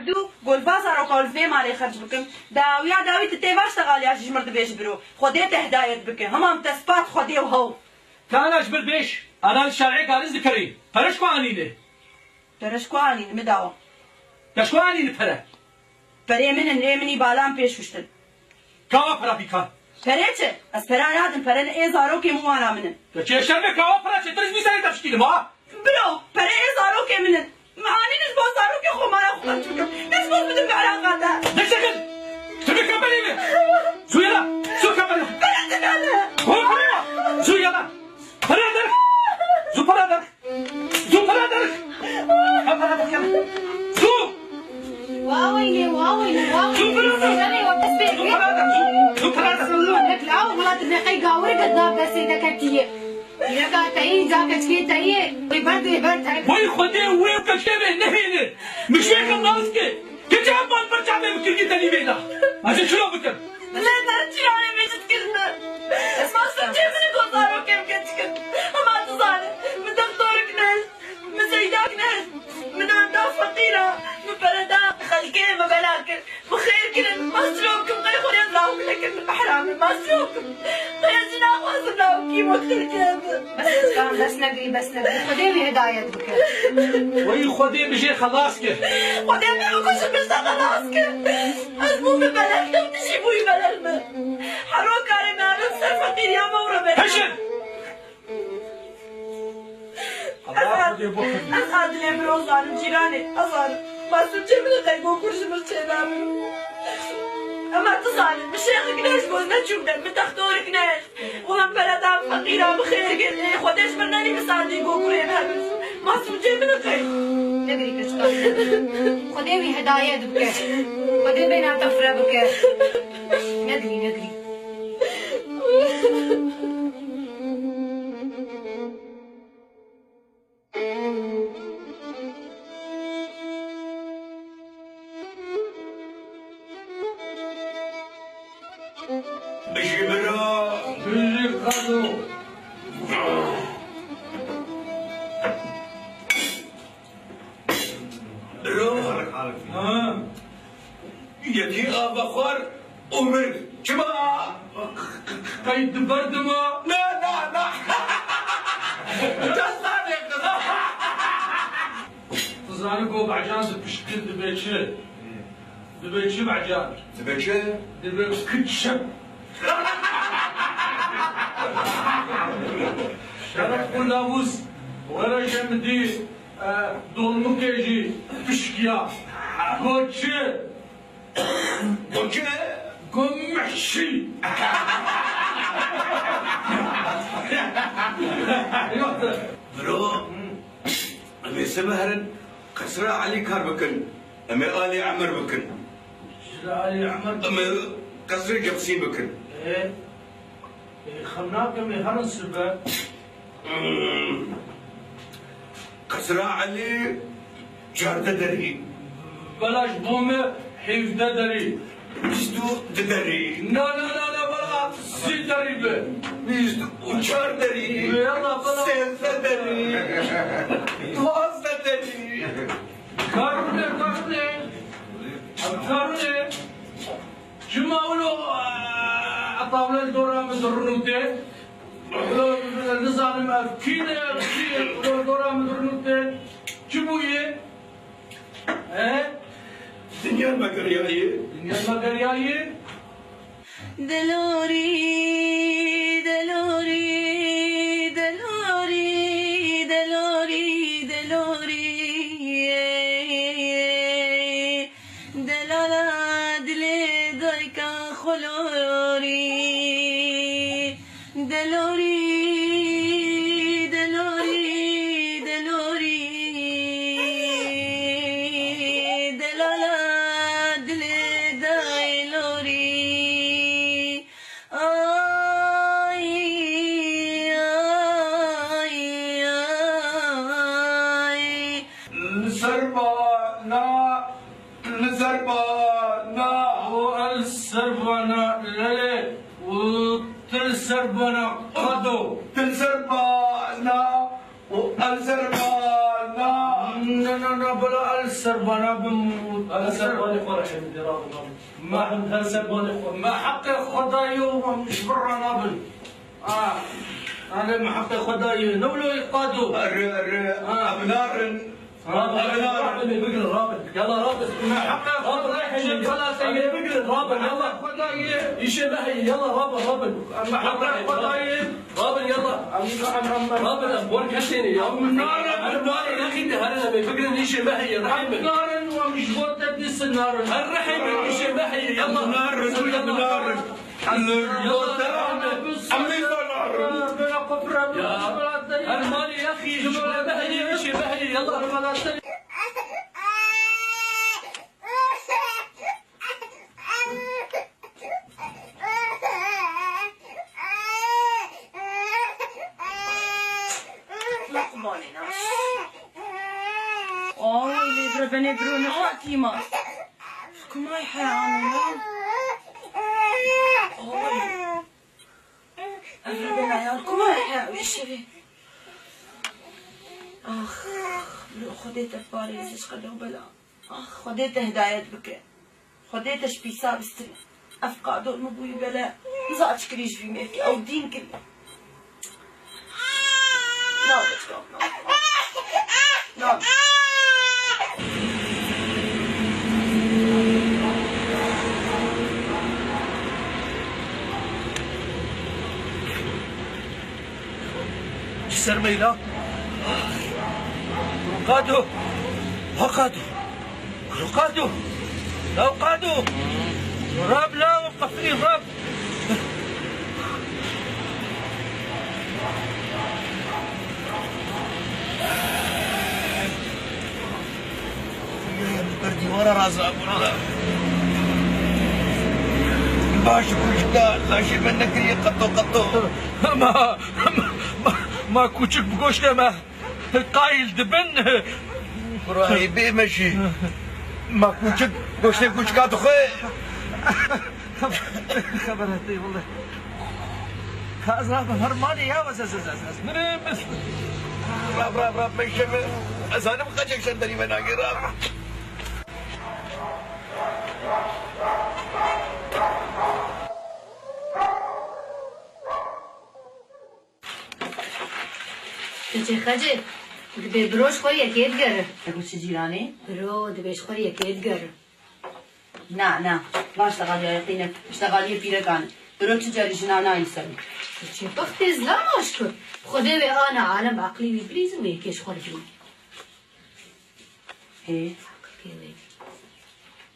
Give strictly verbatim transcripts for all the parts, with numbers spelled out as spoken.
Dû gol ba zaroka li vê malê xerc bikim. Dawiya dawî tu tê va ştexaliya jî ji mir dibêj biro. Xwedê te hidayet bike. Hema em te spat Xwedê û hew. Kana ji mir bêj, ana li şarê gariz dikerî. Pere ji ku anîne? Pere ji ku anîne, min dawa. Te ji ku anîne pere? Perê min in, ê min î balan pêş hiştin. Kawa pera bîkan? Perê çi? Ez pera nadim, pere ne ê zarokê min wana min in. Te çê şerm e kawa pera çêtir ji vî serê te bişkînim ha? Biro, pere ê zarokê min in. Min anîn ji bo zarokê xwe mala xwe xerc bikim. Ne ji bo bidim bi Iraqa te. Dest çekin! Tu bi kamerê me! Zû yala! Zû kamerê! Pere didane! Ho pere! Zû yala! Pere derx! Zû pere derx! Zû pere derx! Ha pere derx yala! Zû! Waweyne, waweyne, waweyne. Zû pere derx! Zû pere derx! Zû! Zû pere derx! Nek law, wela tu neqey gawir ged nav destê deketiye. Yeka teyî, ca keçkê teyî. Wê ber dê ber te. Vay Xwedê wê û keçkê me nehêne. Min şêxim nas ke. Keçê ev van berça me bi kirgî tenî vêda. Ez ê çilo bikim? Lê te çira wê mêjit kirine? Masûm çê min got zarokê bike çi kir? Hema tu zanî. Min doktorik nehişt. Min zeydak nehişt. Min anda feqîra. Min pere da xelkê, min bela kir. Min xêr kirin. Masûm kim qey xwe rê law bile kir. Min behram. Masûm kim? Qey ez jî naxwazim law kî wek xelkê bi. Bes, bes, bes negirî, bes negirî. Xwedê wî hidayet bike. Wey Xwedê bijê xelas kir. Xwedê min bikuje min ji te xelas kir. Ez bû min belek, tu jî bûyî belek min. Hero karê me, min ser feqîriya me û reberê. Heşin! Allah Xwedê bixwîne. Ez a dilê min o zanim cîranê, ez zanim. Masûmcê min qey gokur ji min çênabin. Ema tu zanim, min şêxik ne ji bo neçûm de, min textorik ne. Wela min pere da feqîra, min xêr kir. Ê, Xwedê ji min nenî min sandî gokurê min hebin. Masûmcê min qey. Negirî keçika. Xwedê wî hidayet bike. Xwedê bêhna te fire bike. Negirî, negirî. Bijî bira. Bijî Xado. Bro. Ha. Yekî ava xwar û mir. Çima? Qey di ber de ma? Na, na, na. Castanê qız. Tu zanî ku Becan di piştî dibe çi? Dibe çi Becan? Dibe çi? Dibe kiçim. Şeref û namûs were jemidî. E, dolmukê jî pişkiya. Got çi? Got çi? Got mihşî. Bro, em ê sibê herin qesra Elî kar bikin. Em ê alê Emer bikin. Ji alê Emer? Em ê qesrê Cebsî bikin. Ê? Ê, xem nakim, ê herin sibe. Qesra Elî çardeh derî. Bela ji bo me hevdeh derî. Bîst û du derî. Na, na, na, na, bela sî derî be. Bîst û çar derî. Yalla, bela. Sêzdeh derî. Duwazdeh derî. Karûne, karûne. Em karûne. Çima wilo, e, etawle li dora min dirinûte? Wilo, nizanim ev kî ne, ev kî ye? Wilo li dora min dirinûte. Çi bûye? He? Dinya me geriyayê. Dinya me geriyayê. Delorî, delorî, delorî, delorî, delorî. Delala dilê dayika xwe lorî. Delorî, delorî, delorî. Delala dilê dayê lorî. Ay, ay, ay. Li ser bana, li ser bana. Û el ser bana, lele, û til ser bana, qado. Til ser bana, û el ser bana. Na, na, na, bela el Ser bana bin. Her ser banê xwe re hemî dê rabin, rabin. Ma, her ser banê xwe. Ma heqê Xwedayê û em ji vir re nabin. A, em ê heqê Xwedayê. Ne wilo qado. Erê, erê. Ha. Em narin. Rabin, rabin, rabin, em ê bigirin, rabin. Yala, rabin. Ma heqê Xwedayê. Rabin, rabin, em ê bigirin, rabin, yala. Xwedayê. Îşê me heye, yala, rabin, rabin. Ma heqê Xwedayê. Rabin yala. Rabin em bor kesê ne ya. Em narin, em narin. Rexî te herin em ê bigirin, îşê me heye, rehê min. Em narin û em ji bo te dîsin narin. Her rehê min, îşê me heye, yala. Em narin, em narin. Em ji bo te, em ê narin. Ya. Her malê rexî ji bo me heye, îşê me heye, yala. Luqmanê nas. Ay, lê bire benê biro ne hatî ma. Kumay he anana. Ay. Ev bire bena ya, kumay he, wê şevê. Ax, lo Xwedê te parêze ji qede û bela. Ax, Xwedê te hidayet bike. Xwedê te ji pîsa bistine. Ev qado min bûyî bele. Niza çi kirî ji vî mêrkê. Ew dîn kir. Nabe, nabe, nabe. Nabe. Ji ser me la. Qado. Ha qado. Qado. La qado. Rab la qefilî rab. Ber dîwara razabûn. Baş kuşta laşê me nekiriye qeto qeto. Ma, ma, ma, ma kûçik bi goştê me qayîl dibin. Kurayê bê me jî. Ma kûçik goştê kûçika dixwe. Xeber hete wele. Ka ez rabim her malê ya, ez, ez, ez, ez, ez mirim. Rab, rab, rab, meşe mi? Ez halim kaçak sen beni ben hangi rab? Xecê, xecê, dibê biro ji xwe yekê digere. Te got çi cîranê? Biro dibê ji xwe yekê digere. Na, na. Van ştegaliyê yaqîne. Ştegaliyê pîrekan e. Biro tu carî jina nayî ser. Tu çê pixtê zilam aşkir. Xwedê wê ana alem aqlî wî bilîzin wê yekê ji xwe re bîne. Hê. Aqil pê wê.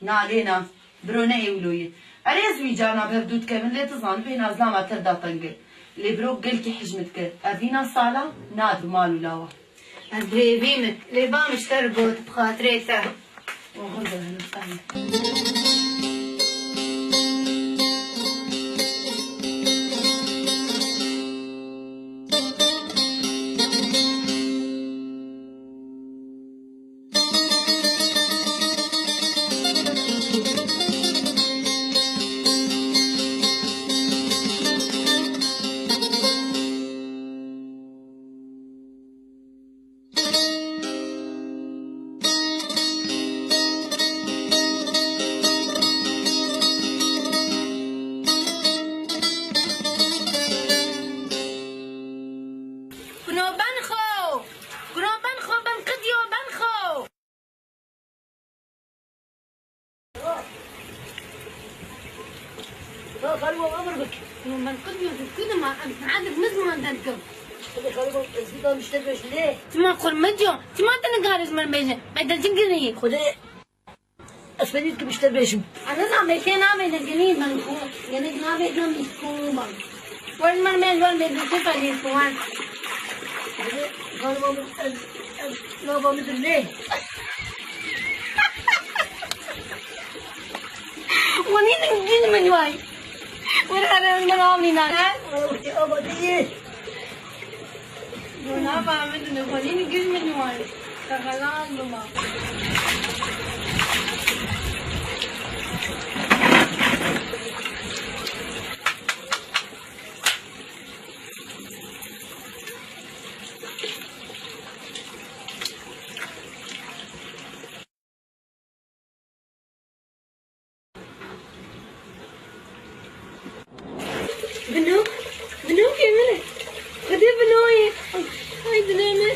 Na lê na. Biro ne ewlo ye. Erê ez wî carna bi hevdû dikevin lê tu zanibê na zilama te da teng e. Lê biro gelkî hej min dike. Ev vîna sala nadi mal û lawa. Ez bi hêvî me, lê ba min ji te re got, bi xatirê te. Oho, zehra, sağ ol. Kuno ben xo! Kuno ben xo, ben qediyo ben xo! Ya xalî bab, emir bik. Min qil yo, tu kuduma, em saetek mizman derkim. Xalî, xalî bab, ez dîka mişter beş lê. Tima qurmetiyo, tima te nikarî ji min bêje, me te çi kirî? Xwedê, ez fedî dikim mişter bêjim. Ana zame kê nabêne girî ben xo, gelek nabêne mîskû ben. Wan min mêzban bê dûtê felî kuwan. Galiba min, ez, ez, lava min dilê. Wanî din din min way. Were min avlîna. Were wextî ava diyê. Yo, nafahmin tu nexwenî, gir min wan. Te xelas bima. Bino, bino kê min e. Xwedê binoyê. Ay, ay dinê min.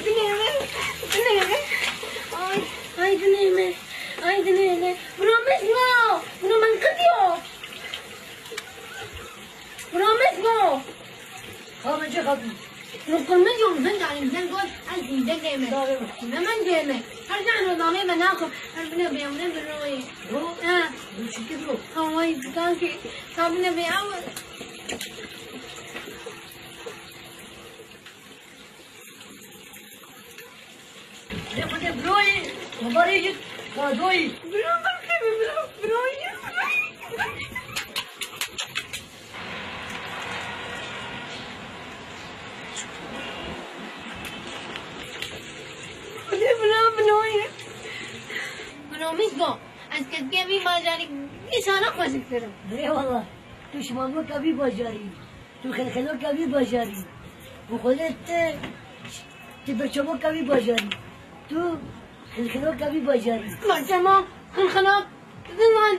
Dinê min. Dinê min. Ay, ay dinê min. Ay dinê min. Bino min bino. Bino min qediyo. Bino min bino. Xabe cê xatî. Rûpin min yo, min dalim, min got, ez zîndek dême. Dalim. Ne min dême. Her can o damê me naxo. Her bine bê, ne biroyê. Yo? Ha. Bu çiki bro? Havayı tutan ki, kabine bê, ama. Lê xwedê biroyê, xeberê yek, xwadoyê. Biro, biro, biro, biro, biro. Xwedê biro, biroyê. Biro, min go. Ez ketkê vî bajarî îsana xweş dikirim. Eyvallah. Tu ji maloka vî bajarî. Tu xelxeloka vî bajarî. Û xwedê tu, tu berçavoka vî bajarî. Tu xelxeloka vî bajarî. Berçavo, xelxelok, tu,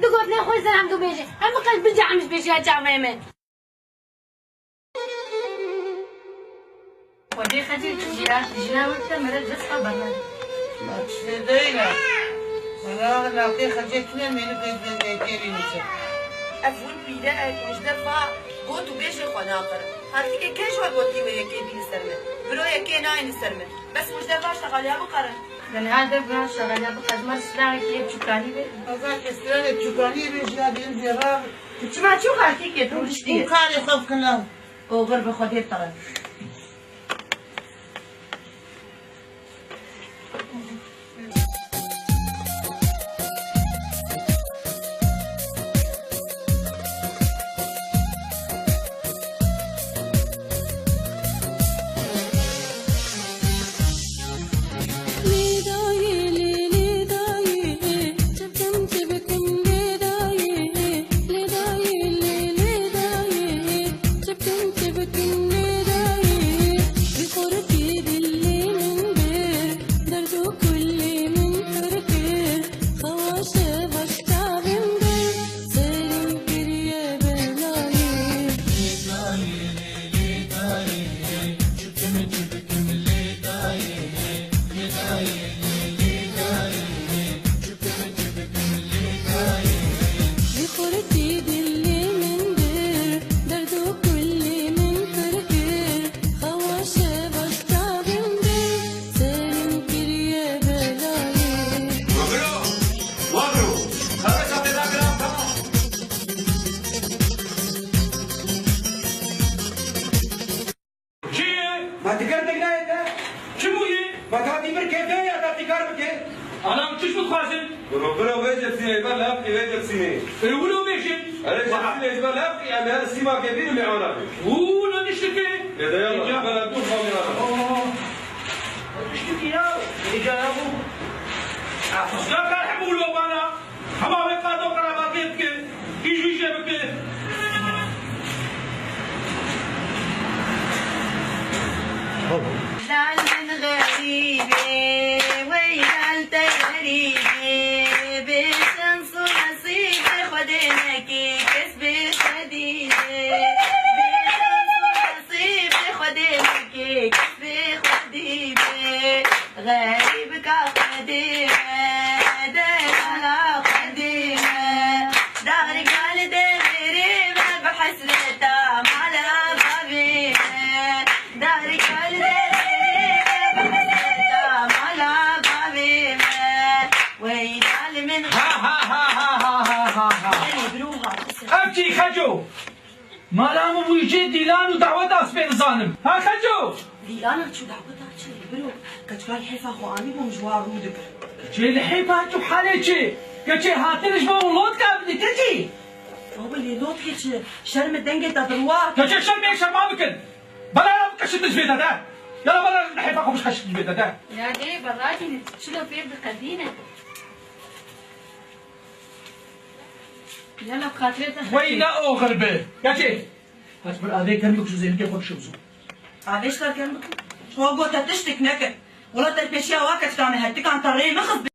tu gotinê xwe ser hemdû bêje. Hemû qet bice em ji bêjiya çavê me. Xwedê xecê çûya, jina wek te mere dest xwe bernede. Çi deyne? Wala navtê xecê tune mêli pêz bêzê kêrî nûçe. Ev hûn pîre e, ku ji defa got û bêjê xwe naqirin. Hertikê kê ji we gotî wê yekê bî li ser min? Biro yekê nayê li ser min. Bes hûn ji defa şexaliya biqerin. Min her dev ran şexaliya biqe ji me silahekî yê çûkanî bê. Hezar kes silahê çûkanî bê ji ya dêrî zêra. Tu çima çû xalkî kê tu rûştî? Hûn karê xwe bikin lan. Oxir bi Xwedê tire. Bi xurtî dilê min bir, derd û kulî min pir kir. Xewa şeva çavê min bir, serim kiriye belayê. Wabiro! Wabiro! Xereka pêda kira, tamam. Çi ye? Ma ti ker tek nayê te? Çi bûye? Ma ta dî bir kê vê ya ta tîkar bike? Ana, çi ji bixwazin? Biro, biro, vê cefsînê, ber li hev qî vê cefsînê. E, wilo bêjin. Erê, cefsînê ji ber li hev qî, em her sîma kê bîr û lê ana bê. Û, no niştike. Lê de yala, ber li hev dur xwe bîr ana. Oh. Niştike ya. Ê, ca ya bû. Ah, xwezgara kar hemû wilo bana. Hema wê qado qerabatê bike, îş wî jê bike. Lal min xerîbê, wey lal te xerîbê, bê şens û nesîbê Xwedê nekê kes bê xwedî bê. Bê şens û nesîbê Xwedê nekê kes bê xwedî bê. Xerîbika Xwedê me, delala Xwedê me, darika li deverê me bi hesreta mala bavê me. Darika li deverê me bi hesreta mala bavê me. Weyla li min. Ha, ha, ha. Ev kî Xeco? Mala min bû jê dîlan û daweta spê dizanim. Ha Xeco! Dîlana çû daweta çi? Biro, keçika hêfa xwe anî bûm ji wan rû dibir. Keçê li hêfa çû halê çi? Keçê hatine ji bo lotka bidî, keçî? Baba lê lotkê çi? Şerm dengê te dirwa. Keçê şermê şerma bikin. Bela ya bikeşin dijbê te de. Yala bela li hêfa xwe bişkeşin dijbê te de. Ya dê bela kî çilo pê biqedîne. Yala xatirê te. Wey ne oxir bi. Keçê. Haj bir avê kêm bik ji zênikê xwe bişewzo. Avê ji te kêm bikim. Xwe gote tiştik neke. Wela te pêşiya wa keçika me hetikan te rê mixist.